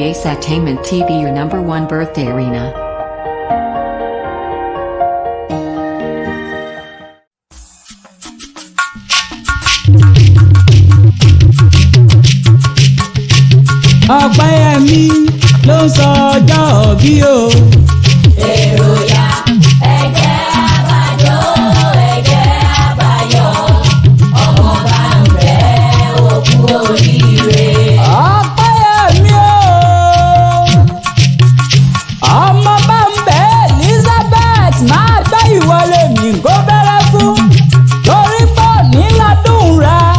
Ace TV, your number one birthday arena. Ọ̀pẹ́yẹmí ló ń sọ ọjọ́ bí o. Èròyà ẹ̀jẹ̀ àbájọ, ẹ̀jẹ̀ àbáyọ, ọmọ bá ń bẹ òkú oríire. Ọ̀pẹ́yẹmí o, ọmọ bá ń bẹ Elizabeth, máa gbé ìwọlé mi kó bẹ̀rẹ̀ fún torí pọ̀ nílọ́dún rẹ̀,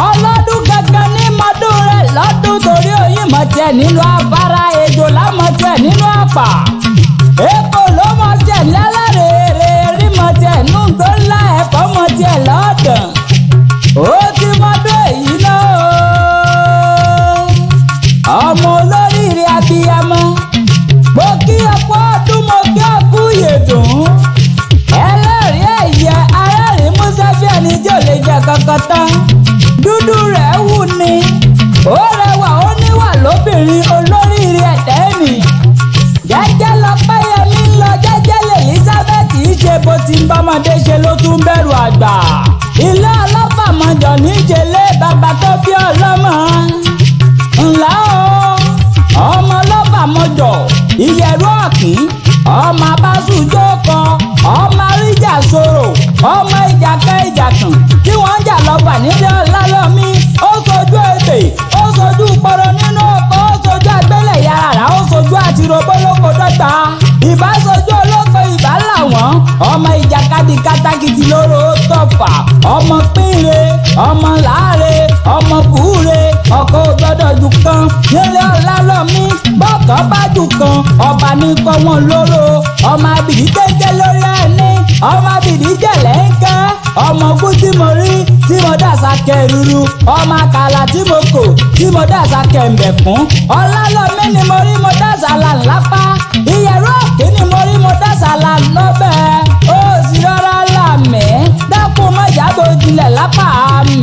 ọlọ́dún gangan ní mọ́dún rẹ̀ lọ́dún, torí oyin mọ̀ tiẹ̀ nínú afárá, ejò lámọ̀ tiẹ̀ nínú àpà, èkó ló mọ̀ tiẹ̀ lẹ́lẹ́rẹ̀ẹ́rẹ́ rí mọ̀ tiẹ̀ nù tó ńlá, ẹ̀fọ́ mọ̀ tiẹ̀ lọ́dàn. Ó ti mọ́dún èyí náà o, ọmọ olóríire abiyamọ, mo kí ọ̀pọ̀ ọdún, mo kí ọkú yèdùn, ẹlẹ́rìí ẹ̀yẹ arẹ́rìí músẹ́ bí ẹni tí ò lè jẹ kankan tán. Dúdú rẹ̀ wù ní, ó rẹwà, ó níwà lóbìnrin olóríire ẹ̀dẹ́ nì. Jẹ́jẹ́ lọ́pẹ́yẹmí ń lọ, jẹ́jẹ́ lèlísàbẹ̀tì í ṣe, bó ti ń bọ́mọdé ṣe ló tún bẹ̀rù àgbà. Ilé ọlọ́fàmọ́jọ níṣẹ́ lé bàbá tó bí ọlọ́mọ ńlá o, ọmọ ọlọ́fàmọ́jọ ìyẹ̀rú ọ̀kín, ọmọ abásùjọ́ kan, ọmọ àríjà sọ̀rọ̀, ọmọ ìjàkẹ́ ìjàkàn tí wọ́n ń jà lọ́gbà nílé ọlálọ́mí. Ó sojú ebè, ó sojú pọ̀rọ̀ nínú ọkọ̀, ó sojú àgbélẹ̀ yàrá, ó sojú àti robolóko dọ́gba, ìbá sojú olóko, ìbá làwọn ọmọ ìjàkadì kátàkìtì lóró tọ̀fà, ọmọ pínre, ọmọ láre, ọmọ búre, ọkọ̀ ò gbọ́dọ̀ jù kan nílé ọlálọ́mí, bọ́kàn bá jù kan ọba ní kọ́ wọn lóró. Ọmọ abìdí jẹ́jẹ́ lórí ẹni, ọmọ abìdí jẹ̀lẹ́ ń kẹ́, ọmọ ogún tí mo rí tí mo dàsà kẹruru, ọmọ àkàlà tí mo kò tí mo dàsà kẹ̀m̀bẹ̀kún. Ọlálọ́mí ni mo rí, mo dàsà là ńlápá, ìyẹ̀rú òkè ni mo rí, mo dàsà là lọ́bẹ̀, ó sì rọra là mí, dákun mọ́ ìyàbọ̀ ojúlẹ̀ lápá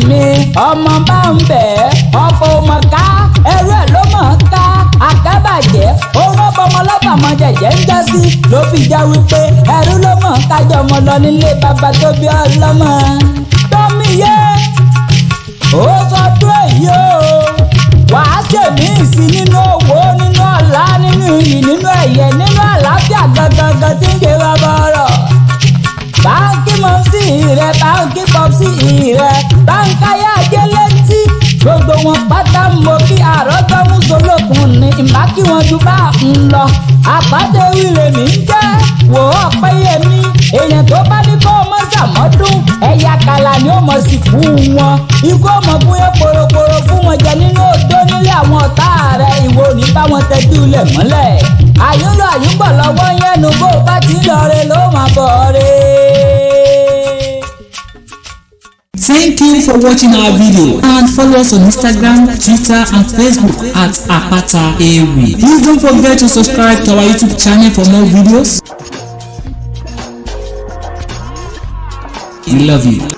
mi. Ọmọ bá ń bẹ̀ ọkọ̀ mọ̀ ká, ẹrú ẹ̀ ló mọ̀ ká àkábàjẹ́, oró bọmọ lọ́bàmọ jẹ̀jẹ̀ ń jọ́ sí, ló fi jẹ́ wípé ẹrú ló mọ̀ kájọ ọmọ lọ nílé bàbá tó bí ọlọ́mọ. Tọ́mí yé ó sọdún èyí o, wàá ṣèmí sí nínú owó, nínú ọlá, nínú iyì, nínú ẹ̀yẹ, nínú àlàáfíà gangan tí ń ṣe bàbá ọ̀rọ̀. Báńkì mọ́sí rẹ̀, báńkì pọ́psí rẹ̀, báńkáyà ajé létí, gbogbo wọn pátá mo kí. Àrọ́gbọ́mú solókun ní ìbá kí wọn ju bá ń lọ. Àpàdé wílé mi ń jẹ́ wò ó Ọ̀pẹ́yẹmí, èèyàn tó bá ní kó mọ́ sàmọ́dún, ẹ̀yà kàlà ni ó mọ̀ sí fún wọn. Ikú ọmọ gúnyán poroporo fún wọn jẹ nínú odó nílé àwọn ọ̀tá rẹ̀, ìwọ ò ní bá wọn tẹ́jú lẹ̀ mọ́lẹ̀. Àyúnlọ àyúnbọ̀ lọ́wọ́ yẹnu, bó o bá ti ń lọ re ló máa bọ̀ re. Thank you for watching our video and follow us on Instagram, Twitter and Facebook at Apata Ewi. Please don't forget to subscribe to our YouTube channel for more videos. We love you.